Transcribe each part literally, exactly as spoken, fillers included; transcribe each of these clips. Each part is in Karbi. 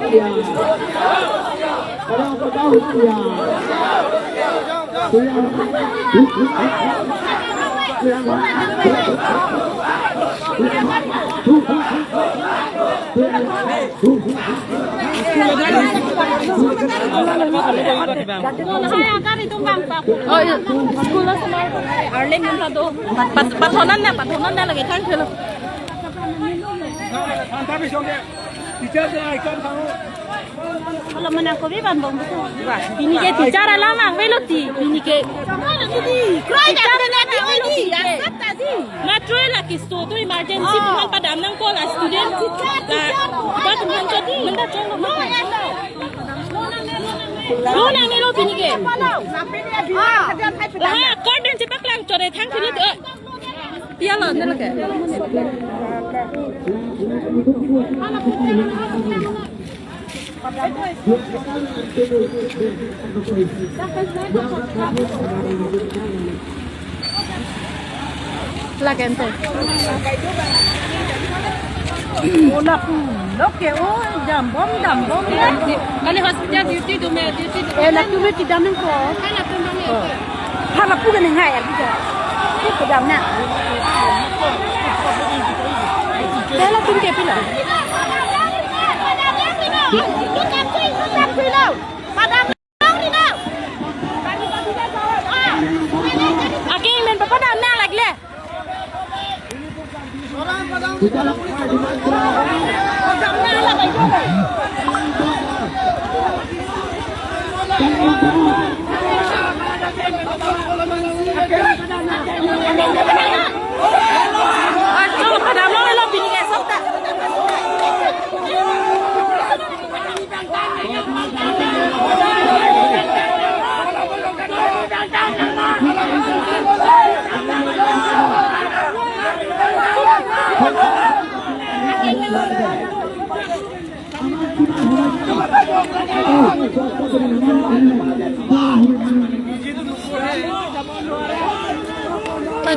Pada, pada, ya. Oh, iya. School lo semua. Arlene yang satu. Pat, pat, pathonan na, pathonan na lagi kan dulu. Teacher dia ikon kamu. Kalau mana kopi bambang betul. Pini ke teacher alam ang velo ti. Pini ke. Teacher alam ang velo ti. Matro la kisto tu emergency bukan padam nang ko la student. La, ba bukan jadi menda chong. Lo nang nelo pini ke. La, korden si paklang chore thang silo. Iya lo, nelo ke. Lagente. Una pu, lo ke o, dambom, dambom. Kali hospital duty do me, duty do. Eh, la tu me ti daming ko. Kala tu me. Hala pu ka ning hai, abija. Pu ka dam na. Tela tum ke pila. Aking men papa dam na lagle.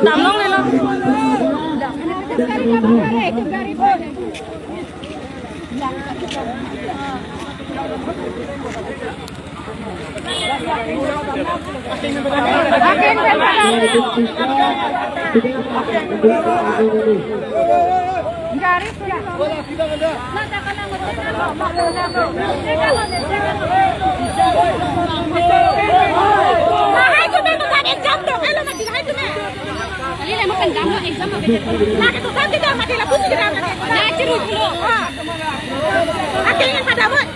Damlong le lo. Gari sudah. Nah, hai tu memang kan exam dong. Ayo, nanti hai tu memang. Ini memang kan exam, exam apa? Nah, itu kan tidak mati lah, pusing kita. Nah, cerut dulu. Ah. Oke, yang pada buat.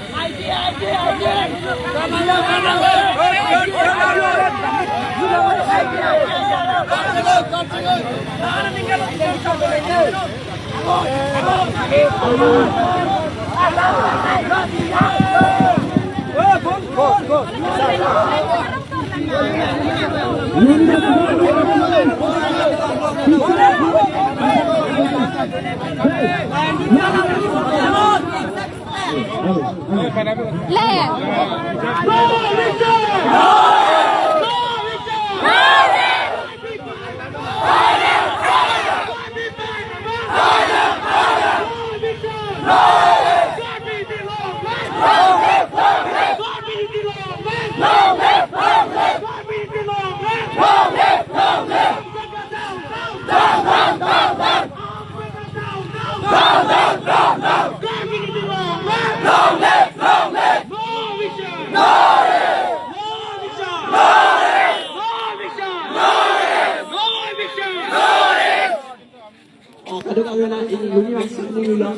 Oh, kadokave na, ingilun, ingilun.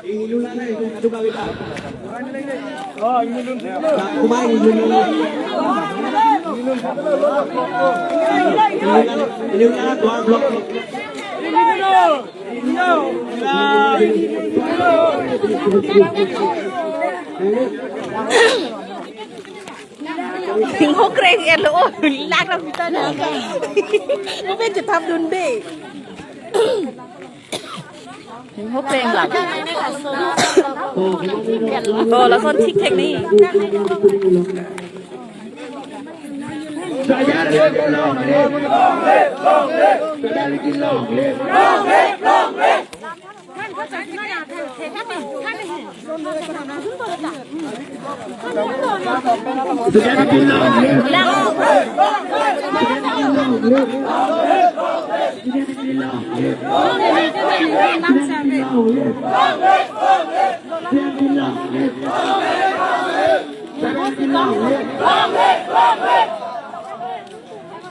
Ingilun na, kadokave ta. Oh, ingilun. Kumai ingilun. Ingilun, ingilun na, dua blok. Hingho kreng elo, oh, lak ram kita na. Mo pen chetap dun de. Hingho kreng lak. Oh, lason thik thek ni. Long live, long live, long live. Long live, long live. Long live, long live. Long live, long live.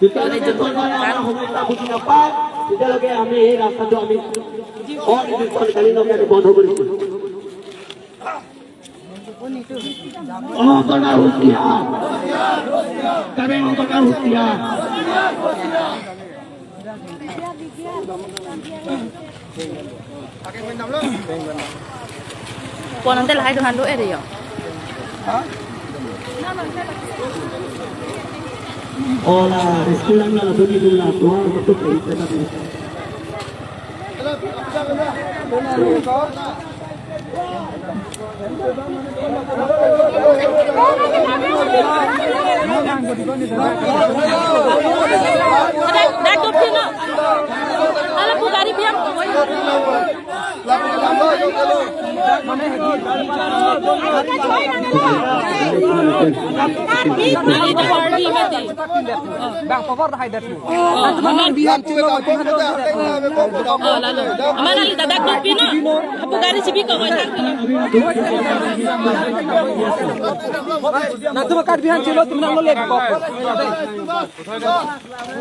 Kita ini jemput orang, orang homai tak butuh apa? Kita lagi kami rasa dua minggu. Oh, ini pon kali lagi ada bodoh bersih. Oh, kena husiar. Kami mau kena husiar. Pon ante lahai do hando ere yo. Hola, sekolah na bagi dulu lah, tuan betul kita tadi. Ala pu gari biang. Bang, power dah hide. Oh, mana bihan cilo, oh, lalu. Mana li dadak kopi no? Apu gari sibi ko wajak. Nah, tu makan bihan cilo, tu menang lo lek kok.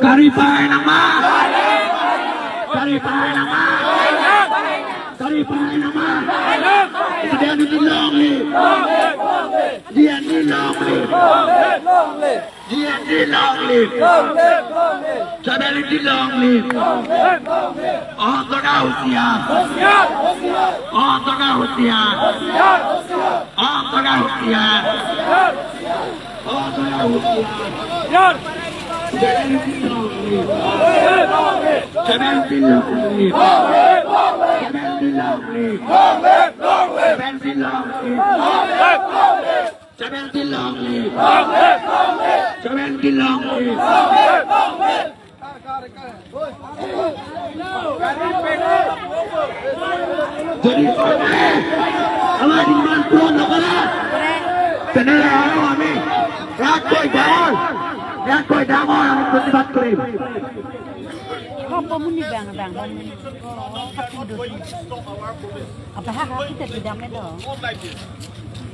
Kari pai nama. Kari pai nama. Kari pai nama. Dia ni long live. Dia ni long live. G N D long live! Long live, long live! Chapel Inti long live! Long live, long live! Aung Kora husiar! Husiar, husiar! Aung Kora husiar! Husiar, husiar! Aung Kora husiar! Husiar, husiar! Aung Kora husiar! Husiar! Chapel Inti long live! Long live, long live! Chapel Inti long live! Chapel Inti long live! Long live, long live! Chapel Inti long live! Long live! Chapel Inti long live! Long live, long live! Chapel Inti long live! Long live, long live! Jodi sorkare amar demand puron nokore, tenehoi ami rat Koi dangor, ya koi dangor, ami protibad korim. Apa muni bang, bang, bang. Apa ha, ha, kita tidak medo. Apa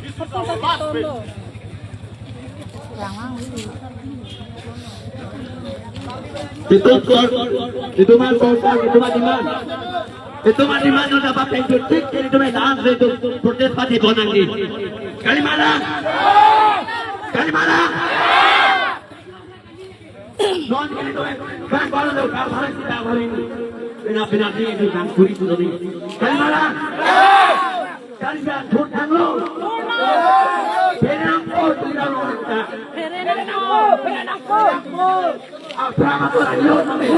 kita tolo? Itu kor, itu mah sorkar, itu mah demand. Itu mah demand udah pakai jutik, jadi itu mah dance itu protest party bonang di. Kalimalang. Kalimalang. Non kali itu, bang, kalau lo kau salah kita kali ini. Pina, pina di itu bang kuri itu ni. Kalimalang. Kalimalang, thut tanglo. Penang ko tidak lo kita. Penang ko, penang ko. Apa atur ayo kami.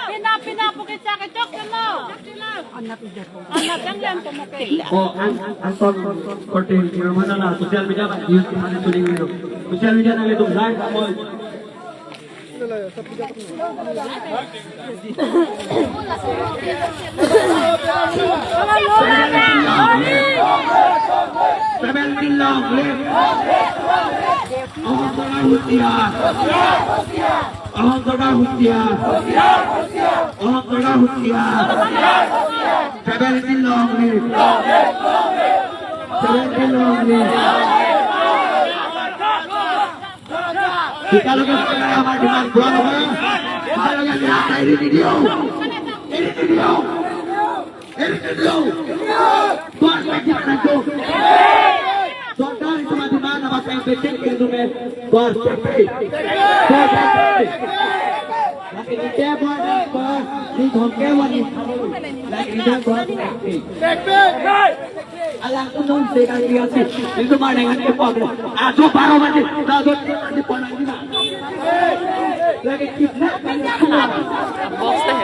Pina, pina, pukit sa kecok kena. Anak yang lian pemukai. Oh, an, anton korte mana lah, social media, Pak, use mana tuning itu. Social media nang itu live, boy. Seventeen long live. Ahok Dodar hotiar. Ahok Dodar hotiar. Ahok Dodar hotiar. Seventeen long live. Seventeen long live. Kita lagi sekarang sama dengan Puan Nova. Kita lagi bilang, "Ini video. Ini video. Ini video." Buat lagi mana tuh? Dodar itu mati mana, Bapak M P T itu, men? Buat P P. Buat P P. Lagi ini dia buat apa? Di Hongke wani. Lagi ini dia buat P P. Alang unong se kan dia sih. Itu mana dengan kepok? Ajo baru mati. Ajo di pon lagi, Pak. Lagi kidnap kan.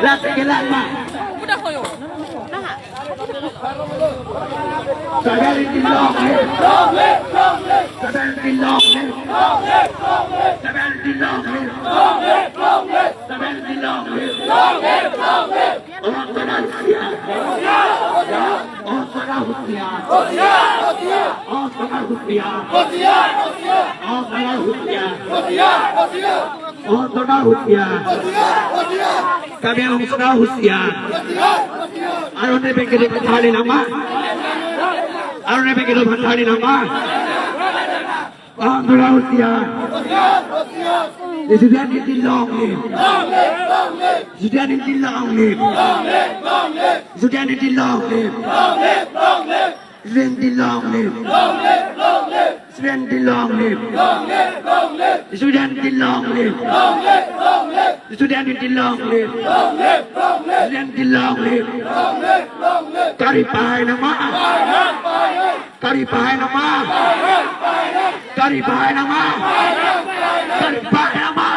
Lagi kelar, Pak. Seventeen long live. Seventeen long live. Seventeen long live. Seventeen long live. Ahok Dodar hotiar. Ahok Dodar hotiar. Ahok Dodar hotiar. Ahok Dodar hotiar. Ahok Dodar hotiar. Karbi Anglong Sodar hotiar. Aron ne bengke do pantha ne nama. Aron ne bengke do pantha ne nama. Ahok Dodar hotiar. Student unity long live. Student unity long live. Student unity long live. Student unity long live. Student unity long live. Student unity long live. Student unity long live. Student unity long live. Kari pahai nama. Kari pahai nama. Kari pahai nama. Kari pahai nama.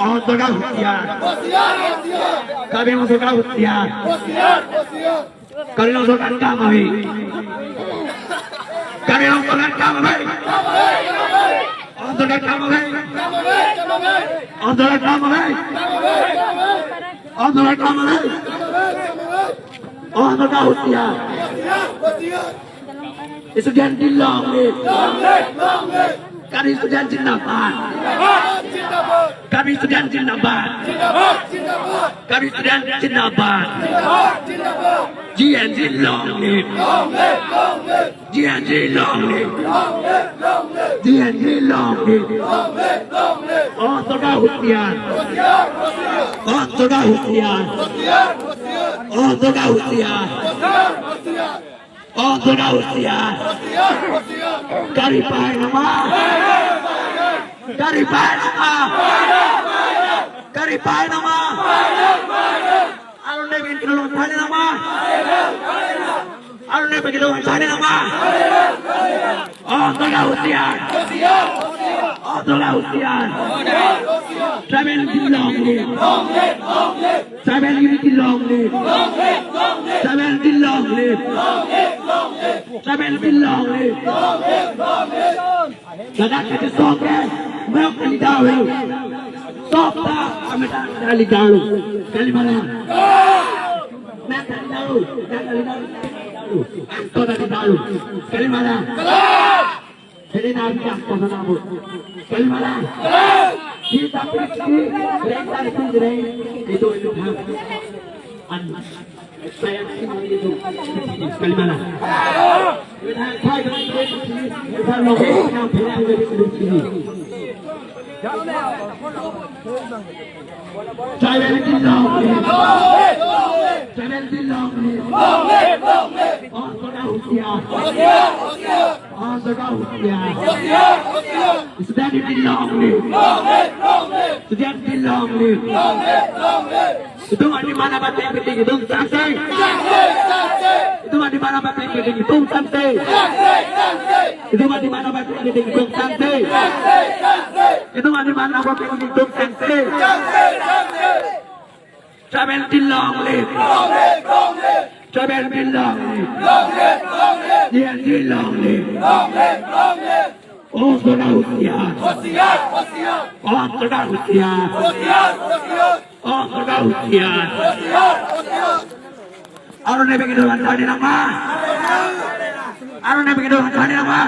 Ahok Dodar hotiar. Karbi Anglong Sodar hotiar. Karbi Anglong Sodar kam ahi. Karbi Anglong Sodar kam ahi. Ahok Dodar kam ahi. Ahok Dodar kam ahi. Ahok Dodar kam ahi. Ahok Dodar hotiar. Student unity long live. Karbi student zindabad. Karbi student zindabad. Karbi student zindabad. G N Z long live. G N Z long live. G N Z long live. Ahok Dodar hotiar. Ahok Dodar hotiar. Ahok Dodar hotiar. Ahok Dodar hotiar. Kari pahai nama. Kari pahai nama. Kari pahai nama. Aron ne bengke do pantha ne nama. Aron ne bengke do pantha ne nama. Ahok Dodar hotiar. Ahok Dodar hotiar. Tribal unity long live. Tribal unity long live. Tribal unity long live. Tribal unity long live. Ladak kachisong ke, merok kali dawe. Stop ta, kami ta kali dawe. Kalimalang. Merok kali dawe, merok kali dawe. Angton adi baru. Kali mana? Helen Arbi angton adi baru. Kali mana? Kita pergi reng dan pinjreng itu itu hak. An saya itu kali mana? Seventeen long live. Seventeen long live. Orthodox husiar. Orthodox husiar. Seventeen long live. Seventeen long live. Itum adi mana batin piting itum sangse. Itum adi mana batin piting itum sangse. Itum adi mana batin piting itum sangse. Itum adi mana batin piting itum sangse. Seventeen long live. Seventeen long live. Seventeen long live. Orthodox husiar. Orthodox husiar. Orthodox husiar. Aron ne bagi doan tani nama. Aron ne bagi doan tani nama.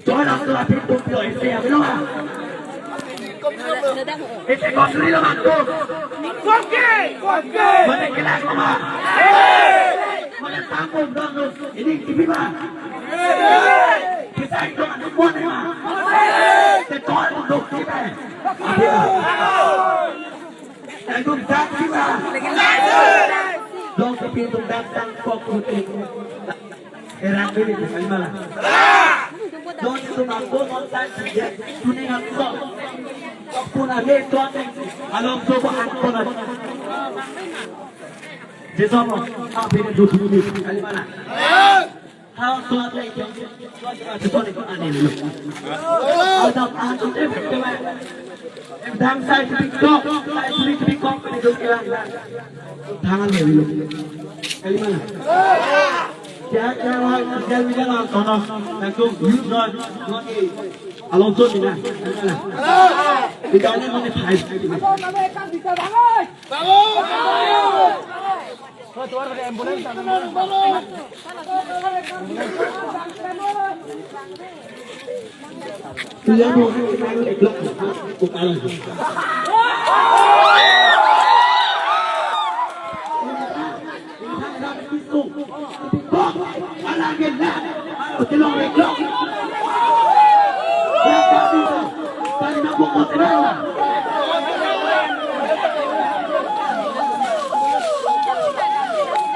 Tuan ang tuan pintu pilo ese ya belum ah. Ese kondri lo mantu. Koke, koke. Mana kelak lo ma. Mana tampung dong lo. Ini kipi ma. Kita itu anak buah ni ma. Tetor untuk kita. Aduh. Tanggung jawab kita. Dong kepintu datang kok kuting. Erang ini bukan malah. Dong itu mampu nonton sejak kuning aku. Kok pun ada tuan along coba angkon. Jesomo, apa ini duduk ini kali mana? Hal tuan lagi. Jesomo itu aneh dulu. Ada angkon itu. Dang sai tipi kok, sai tipi tipi kok, tipi kok kilang. Tangan lo, lo. Kali mana? Kya, kya, kya, kya, kya, kono, langsung, yun, non, non, eh. Alonso, mina, kali mana? Kita ini mana five. Iya, Bu. Bukan.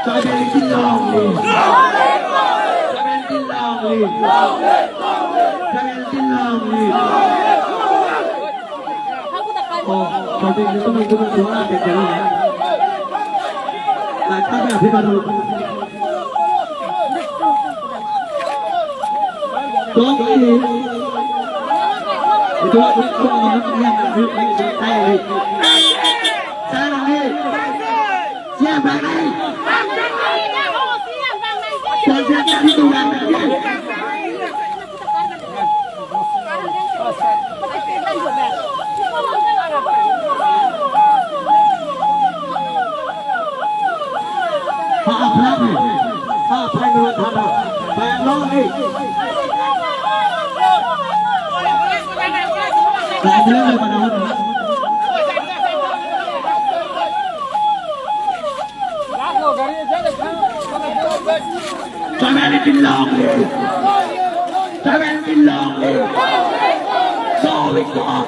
Seventeen long live. Seventeen long live. Seventeen long live. Oh, seventeen itu mungkin dua ada jalan. Nah, kami habis baru. Dong ini. Itu aku yang yang yang saya. Siapa ni? Siapa ni tu? Seventeen long live! Seventeen long live! No return!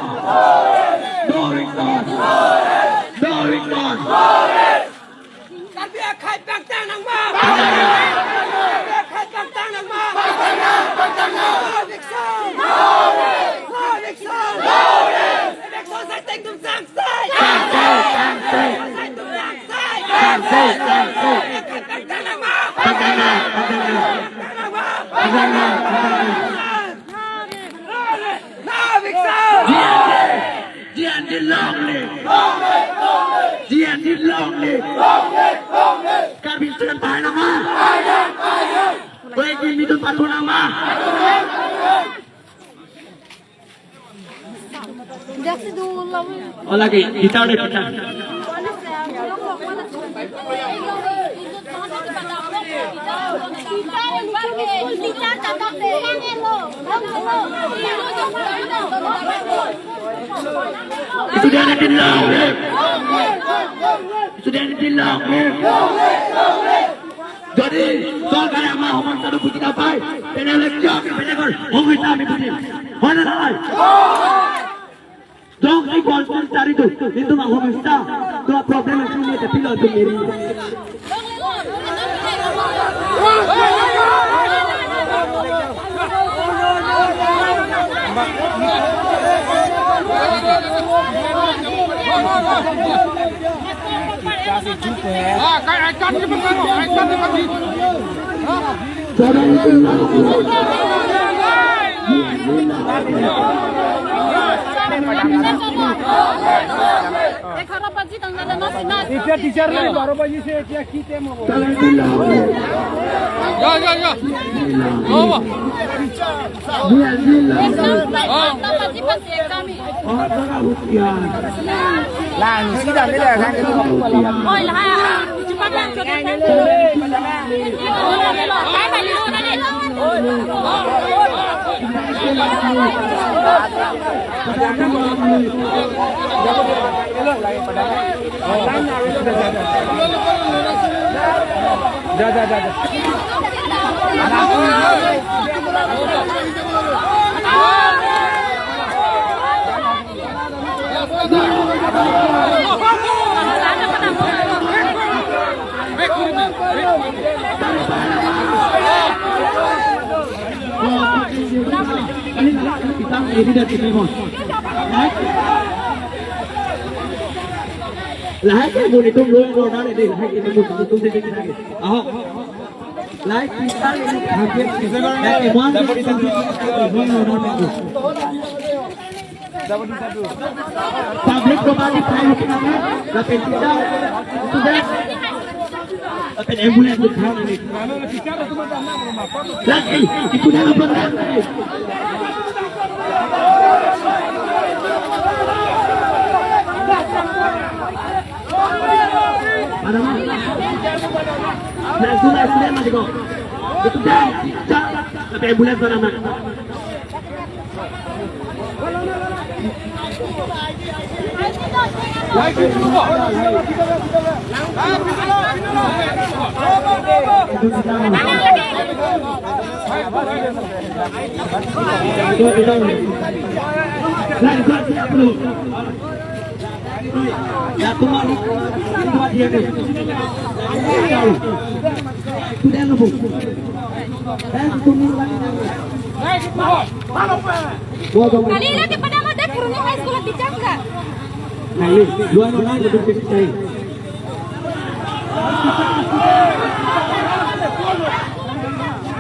No return! No return! Karbi akhai pangtang nangma! Karbi akhai pangtang nangma! No eviction! No eviction! No eviction! Eviction sai tek dum sang sai! Sang sai, sang sai. Sai tek dum sang sai! Sang sai, sang sai. Pangtang nangma! Pangtang nang, pangtang nang. Pangtang nangma! Pangtang nang, pangtang nang. No eviction! G N D! G N D long live! G N D long live! Karbi student pahai nangma! Wegin midun pathu nangma! Jaksi dulu. Oh, lagi, guitar deh, guitar. Student Union long live! Student Union long live! Jodi sorkare ama homasta do buji napai, tenehole kiyo ke belegor homasta ami bujim? Hoi na nai? Jongsi Constitution chari do, netum ahomasta do problem isi ne te pilo atum meri. Teacher, teacher, lo, baro baji se, kya, ki time hobo? Ya, ya, ya. Lo, ba. Lang, sida, sida, kan. Lahai ke mun itum lo yang order ini, lahai ke mun itum sendiri lagi. Ahok. Lahai kita ini hampir, lahai ke mun itum sendiri lagi. Public ko bagi tayo kita, lapen kita, sudah, lapen ambulance ko kami. Lagi, itu dalam program. Ada mana? Langsung, langsung, langsung. Itu dah, lapen ambulance mana? Kanila kepada mata kurungnya high school bicara nggak? Ayo, dua orang itu berpikir.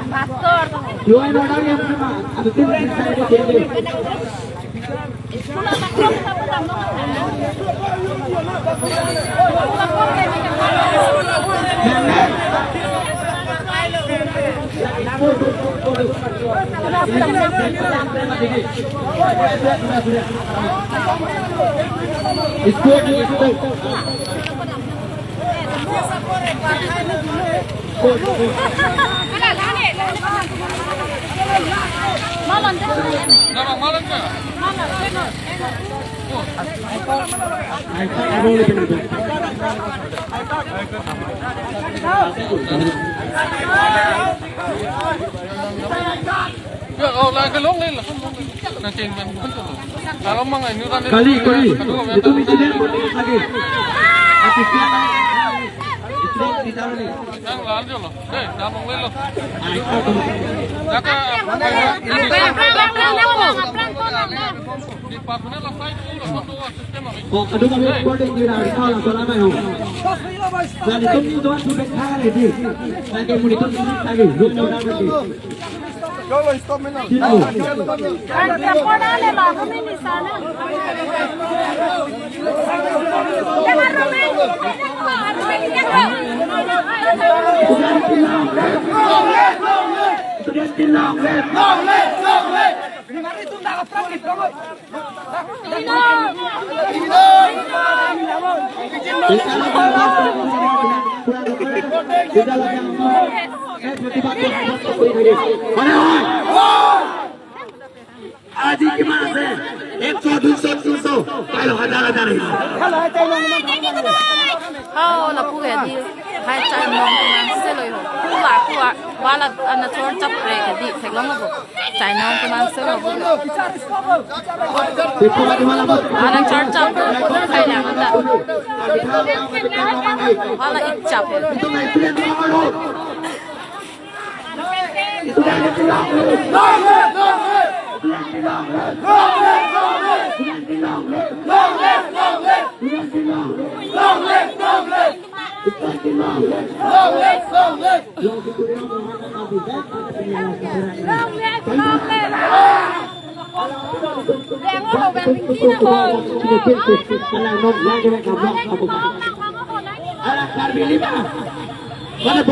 Pastor. Dua orang yang sama, atau tim yang saya jadi. Ya, oh, lagi long nih lah. Nang ceng bang, betul. Kalau mang ini kan kali, kali. Itu insiden lagi. Artisnya, insiden di sana nih. Nang lalu lo. Eh, nang long nih lo. Jaka. Di parknya lah side tuh, lah, satu sistem apa? Oh, aduh, kami recording di radio, lah, selama yuk. Dan itu nih, tuan, sudah kali, di. Lagi mau itu, lagi. Lu mau lagi. Chalo, stop, mena. Chalo. আজি কিমান আছে? একশ, দুইশ, তিনিশ, পাইলো হাজাৰ হাজাৰ আহিব। Hao, lapu ke di. Hai chainong penang selo ho. Kua, kua, wala ana chor chap re ke di. Theklong bo. Chainong penang selo ho. Ana chor chap ko, ko khai lang anta. Wala ik chap.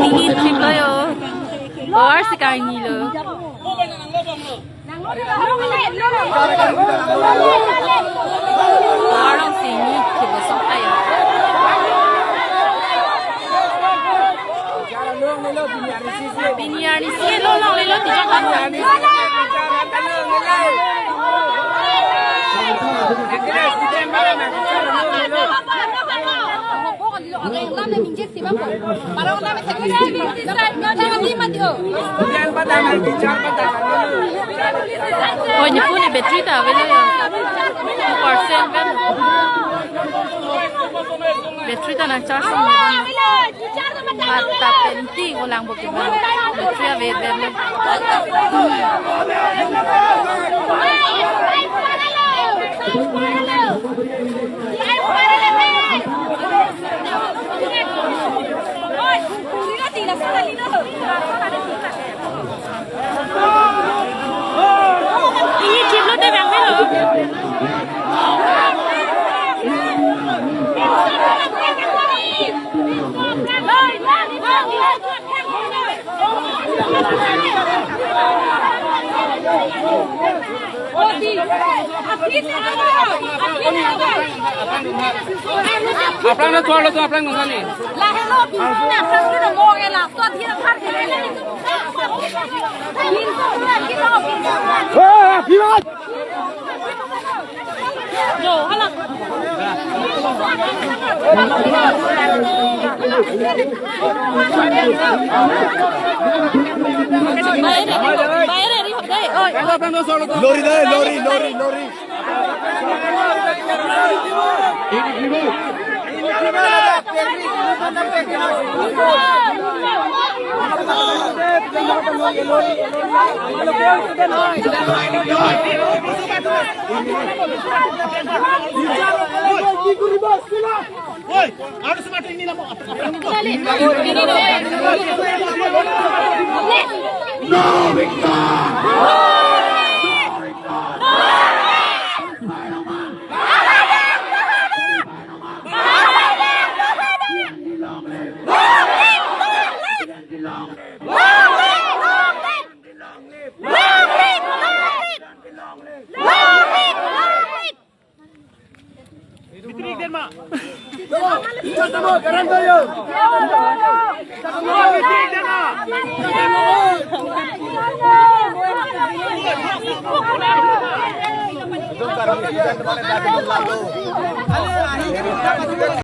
Ini trip lo yo. Or si kar ni lo. Orang sini coba sok ayo. Bini arnisi lo longlelo tijak kan. Oh, ini phone battery ta avelo ya. Percent kan. Battery ta nang charge mo. Mata penting ulang bukit. Battery ave avelo. Ini trip lo te bang melo. Aphrang na tuar lo tu aphrang nungani. Lori dai, lori, lori, lori. Oi, harus mati ini lama. No, Victor!